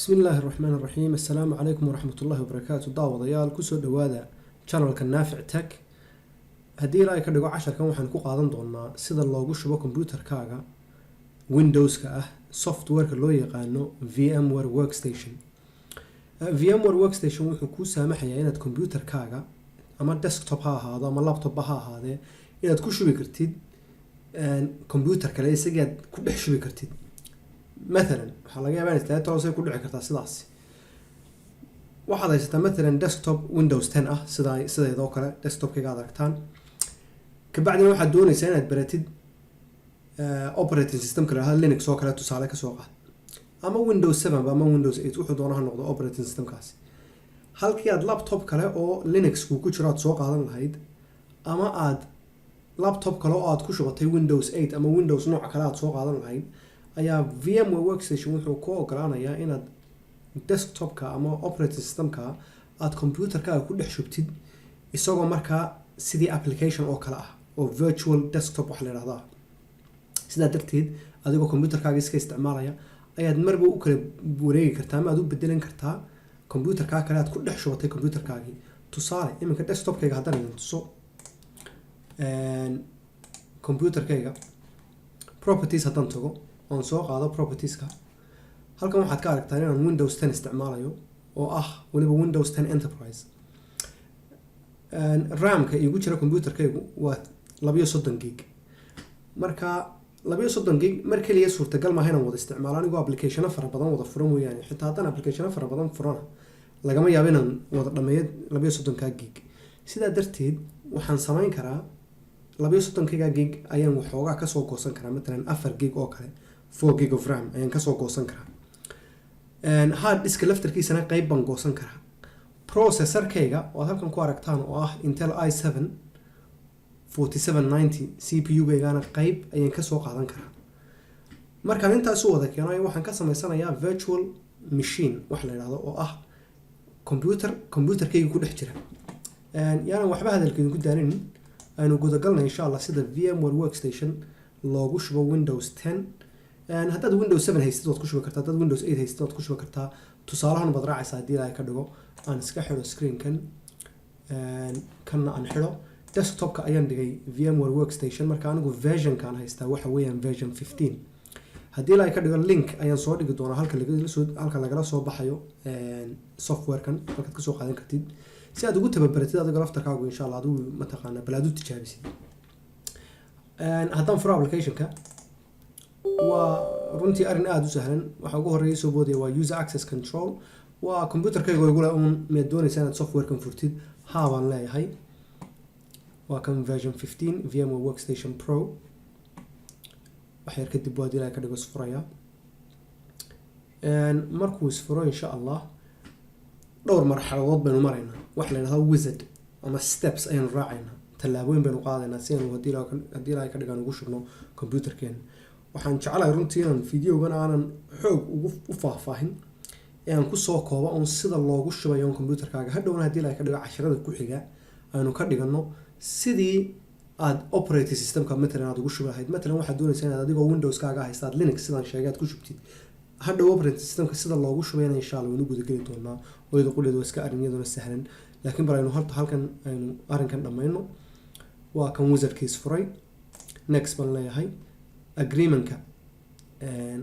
Bismi illaahi raxmaan raxiim. Assalaamu calaykum waraxmatullahi wabarakaatu. Daawadayaal, kusoo dhawaada channelka Naafic Tech. Haddii Ilaahay ka dhigo, casharkan waxaan ku qaadan doonaa sida loogu shubo computerkaaga Windowska ah softwareka loo yaqaano VMware Workstation. VMware Workstation wuxuu kuu saamaxayaa inaad computerkaaga, ama desktop ha ahaado ama laptopba ha ahaadee, inaad ku shubi kartid computer kale, isagii aad ku dhex shubi kartid. Mathalan, waxaa laga yaabaa inaad toosay ku dhici kartaa sidaas. Waxaad haysataa mathalan desktop Windows 10 ah, sideedoo kale desktopkayga aad aragtaan. Kabacdina waxaad doonaysaa inaad baratid operating systemka la yidhahdo Linux oo kale, tusaale kasoo qaad, ama Windows 7 ama Windows 8, wuxuu doona ha noqdo operating systemkaasi. Halkii aad laptop kale oo Linux kuu ku jiro aad soo qaadan lahayd, ama aad laptop kale oo aad ku shubatay Windows 8 ama Windows nooc kale aad soo qaadan lahayd, ayaa VMware Workstation wuxuu ku ogolaanayaa inaad desktopka ama operating systemka aad computerkaaga ku dhex shubtid, isagoo markaa sidii application oo kale ah oo virtual desktop wax la yidhahdaa. Sidaa darteed, adigoo computerkaaga iska isticmaalaya ayaad marba u kala wareegi kartaa ama aad u bedelan kartaa computerkaa kale aad ku dhex shubatay computerkaagii. Tusaale, iminka desktopkayga haddaan idin tuso, computerkayga properties haddaan tago oon soo qaado propertieska, halkan waxaad ka aragtaa inaan Windows 10 isticmaalayo, oo ah weliba Windows 10 Enterprise. RAM-ka iigu jira computerkaygu waa 32 gig. Marka 32 gig mar keliya suurtagal maaha inaan wada isticmaalo anigoo applicationo fara badan wada fura mooyaane. Xitaa haddaan applicationo fara badan furana, lagama yaabo inaan wada dhameeyo 32-ka gig. Sidaa darteed, waxaan samayn karaa 32-kayga gig ayaan waxoogaa kasoo goosan karaa, matalan 4 gig oo kale, 4 gig of RAM ayaan kasoo goosan karaa. Hard diska laftarkiisana qeyb baan goosan karaa. Processorkayga oo aad halkan ku aragtaan, oo ah Intel i7 4790, CPU-gaygana qeyb ayaan kasoo qaadan karaa. Markaan intaas u wada keeno, waxaan ka sameysanayaa virtual machine wax la yidhahdo, oo ah computer computerkayga ku dhex jira. Yaanan waxba hadalka idinku daalinin, aynu gudagalnay insha Allah sida VMware Workstation loogu shubo Windows 10. Haddaad Windows 7 haystid waad ku shubi kartaa, haddaad Windows 8 haystid waad ku shubi kartaa. Tusaalahan baad raacaysaa. Haddii Ilaahay ka dhigo, aan iska xidho screenkan, kanna aan xidho. Desktopka ayaan dhigay VMware Workstation. Marka anigu versionkaan haystaa waxa weeyaan version 15. Haddii Ilaahay ka dhigo, link ayaan soo dhigi doonaa halka lagala soo baxayo softwarekan, halkaad kasoo qaadan kartid, si aad ugu tababaratid adigo laftarkaagu insha Allah, adigu mataqaana bal aad u tijaabisid. Haddaan furo applicationka, waa runtii arrin aada u sahlan. Waxa ugu horreeya soo boodaya waa user access control. Waa computerkayga igule uun: "Miyaad doonaysaa inaad softwarekan furtid?" "Haa," baan leeyahay. Waa kan version 15 VMware Workstation Pro. Wax yar kadib waa Ilaahay ka dhigo isfuraya. Markuu isfuro, insha Allah, dhowr marxaladood baynu maraynaa. Wax la yidhahdo wizard ama steps ayaynu raacaynaa, tallaabooyin baynu qaadaynaa si aynu haddii Ilaahay ka dhigaan ugu shubno computerkeena. Waxaan jeclahay runtii inaan videogan aanan xoog ugu u faahfaahin ee aan kusoo koobo uun sida loogu shubayo computerkaaga. Hadhowna, haddii Ilaahay ka dhigo, casharada ku xiga aynu ka dhigano sidii aad operating systemka matalan aad ugu shubi lahayd. Matalan, waxaad doonaysaa inaad adigoo Windowskaaga haysta aad Linux, sidaan sheegay, aad ku shubtid. Hadhow operating systemka sida loogu shubayna insha Allah waynu gudageli doonaa, oo iyada qudheedu waa iska arrin iyaduna sahlan. Laakiin bal aynu horta halkan aynu arrinkan dhammayno. Waa kan wizardkiis furay. "Next" baan leeyahay. Agreementka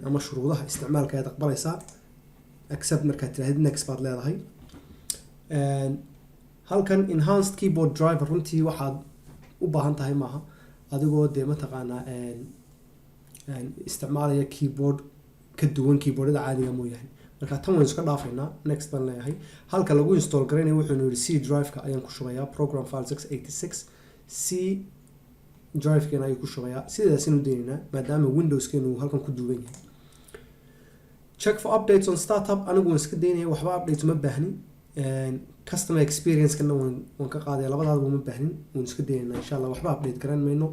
ama shuruudaha isticmaalka ayaad aqbalaysaa. "Accept" markaad tirahdid, "Next" baad leedahay. Halkan enhanced keyboard driver runtii waxaad u baahan tahay maaha, adigoo dee mataqaanaa isticmaalaya keyboard ka duwan keyboardada caadiga mooyaane. Marka tan waynu iska dhaafaynaa. "Next" baan leeyahay. Halka lagu install garaynaya, wuxuunu yihi C drive-ka ayaan ku shubayaa, Program File 686, C drive-keena ayuu ku shubayaa. Sidaas inu daynaynaa maadaama Windowskeenu uu halkan ku duuban yahay. "Check for updates on startup" anigu waan iska daynaya, waxba updates uma baahni. Customer experience-kana waan ka qaadaya. Labadaadaba uma baahnin, waan iska daynayna insha Allah. Waxba update garan mayno.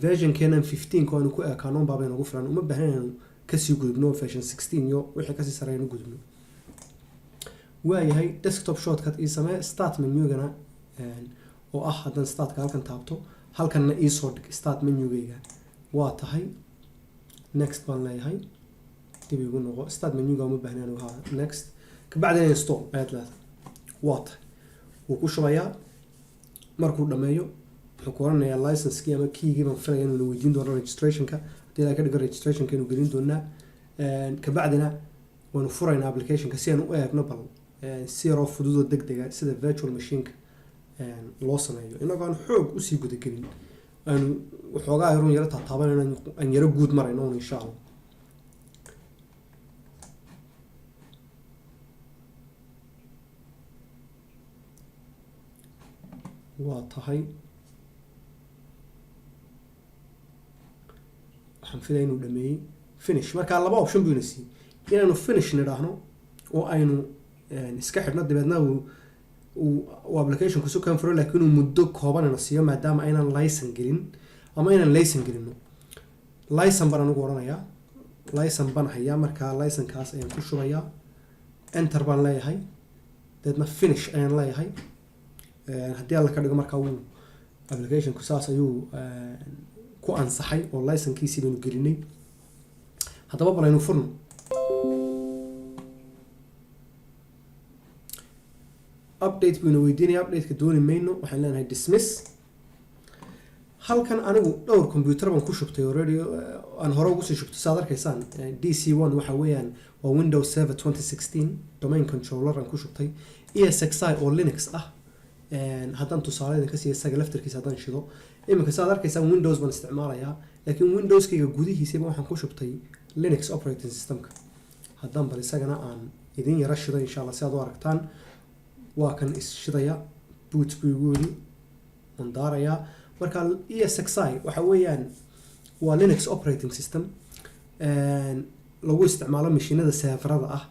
Versionkenan 15 ko aanu ku ekaano baabay nagu filan. Uma baahnin inaynu kasii gudubno version 16 iyo wixii kasii sareeynu gudubno. Waayahay, desktop shortcut ii samee. Start menugana oo ah haddaan startka halkan taabto, halkanna iisoo dhig start menugayga. Waa tahay, "Next" baan leeyahay. Dib igu noqo, start menuga uma baahna anigu. Ha, next. Kabacdina install ayaad leedahay. Waa tahay, wuu ku shubayaa. Markuu dhameeyo wuxuu ku oranayaa licensekii ama keygii baan filaya inuu na weydiin doono registrationka. Haddii la ka dhigo registrationka inuu gelin doonaa. Kabacdina waanu furaynaa applicationka si aan u eegno bal si yaroo fududoo deg dega sida virtual machineka loo sameeyo, inagoo aan xoog usii gudagelin, aanu waxoogaa run yaro taataabanayno, aan yaro guud marayno un, insha Allah. Waa tahay, waxaan filaya inuu dhameeyey. Finish. Markaa laba option buu ina siiyey: inaanu finish nidhaahno oo aynu iska xidhno, dabeedna uu applicationku su kan furo, laakiin uu muddo kooban ina siiyo maadaama aynaan license gelin, ama inaan license gelino. License baan anigu odhanayaa, license baan hayaa, markaa license-kaas ayaan ku shubayaa. Enter baan leeyahay, dabeedna finish ayaan leeyahay. Haddii Alla ka dhigo, markaa wuu applicationku saas ayuu ku ansaxay oo license-kiisii baynu gelinay. Haddaba bal aynu furno. Update buyna weydiinaya, updateka dooni mayno, waxaan leenahay dismiss. Halkan anigu dhowr computer baan ku shubtay already, aan hore ugu sii shubtay. Saad arkaysaan, DC1 waxa weeyaan waa Windows Server 2016 domain controller aan ku shubtay, ESXi oo Linux ah. Haddaan tusaale idinka siiya, isaga laftarkiisa haddaan shido iminka, saad arkaysaan, Windows baan isticmaalayaa, laakiin Windowskayga gudihiisaba waxaan ku shubtay Linux operating systemka. Haddaan bal isagana aan idin yara shido, insha Allah, si aad u aragtaan. Waa kan isshidaya, boot buu igu yidhi, waan daarayaa. Marka ESXi waxa weeyaan waa Linux operating system lagu isticmaalo mashiinada serverada ah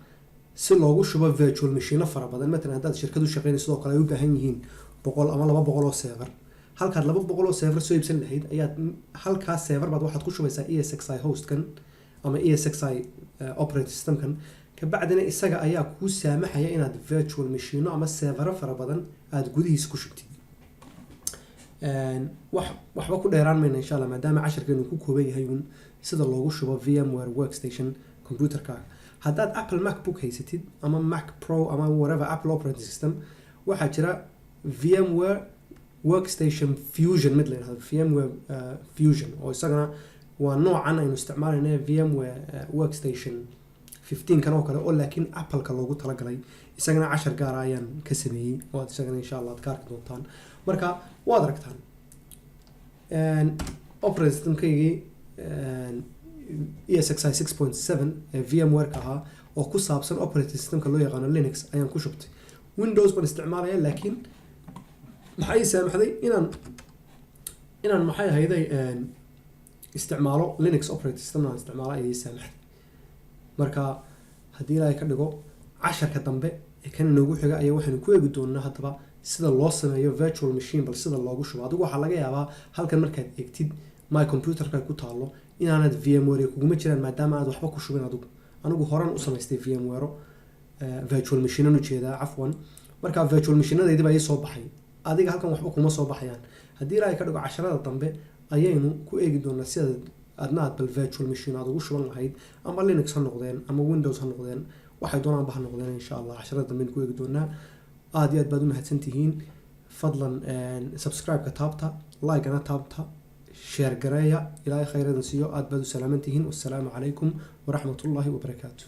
si loogu shubo virtual machino fara badan. Matalan haddaad shirkad u shaqeynayso, sidoo kale ay u baahan yihiin 100 ama 200 oo server, halkaad 200 oo server soo iibsan lahayd ayaad halkaas server baad waxaad ku shubaysaa ESXi hostkan ama ESXi operating systemkan. Kabacdina isaga ayaa kuu saamaxaya inaad virtual machino ama servero fara badan aada gudihiisa ku shubtid. Wax waxba ku dheeraan mayna, insha Allah, maadaama casharkeenu ku kooban yahay uun sida loogu shubo VMware Workstation computerkaaga. Haddaad Apple MacBook haysatid ama Mac Pro ama whatever Apple operating system, waxaa jira VMware Workstation Fusion, mid la yidhahdo VMware Fusion, oo isagana waa noocan aynu isticmaalayna VMware Workstation 15 kan oo kale, oo laakiin Appleka loogu talagalay. Isagana cashar gaara ayaan ka sameeyey oo aad isagana, insha Allah, aad ka arki doontaan. Marka waad aragtaan operating systemkaygii ESXi 6.7 ee VMware-ka ahaa oo ku saabsan operating systemka loo yaqaano Linux ayaan ku shubtay. Windows baan isticmaalaya, laakiin maxay saamaxday inaan maxay ahayday isticmaalo Linux operating system aan isticmaalo ayay saamaxday. Marka haddii Ilaahay ka dhigo, casharka dambe ee kan inoogu xiga ayaa waxaynu ku eegi doonaa haddaba sida loo sameeyo virtual machine, bal sida loogu shubo. Adigu waxaa laga yaabaa halkan markaad eegtid my computerka ku taalo inaanad VMware kuguma jiraan, maadaama aad waxba ku shubin adigu. Anigu horan u samaystay VMware, virtual machine ujeedaa, cafwan. Marka virtual machinadaydi baa ii soo baxay, adiga halkan waxba kuma soo baxayaan. Haddii Ilaahay ka dhigo, casharada dambe ayaynu ku eegi doonaa sida adna aad bal virtual machine aad ugu shuban lahayd, ama Linux ha noqdeen ama Windows ha noqdeen, waxay doonaanba ha noqdeen. Insha Allah casharada dambe aynu ku eegi doonaa. Aada iyo aad baad u mahadsan tihiin. Fadlan subscribe-ka taabta, like-ana taabta, share gareeya. Ilaahay khayradan siiyo. Aad baad u salaaman tihiin. Wassalaamu calaykum waraxmatullaahi wabarakaatu.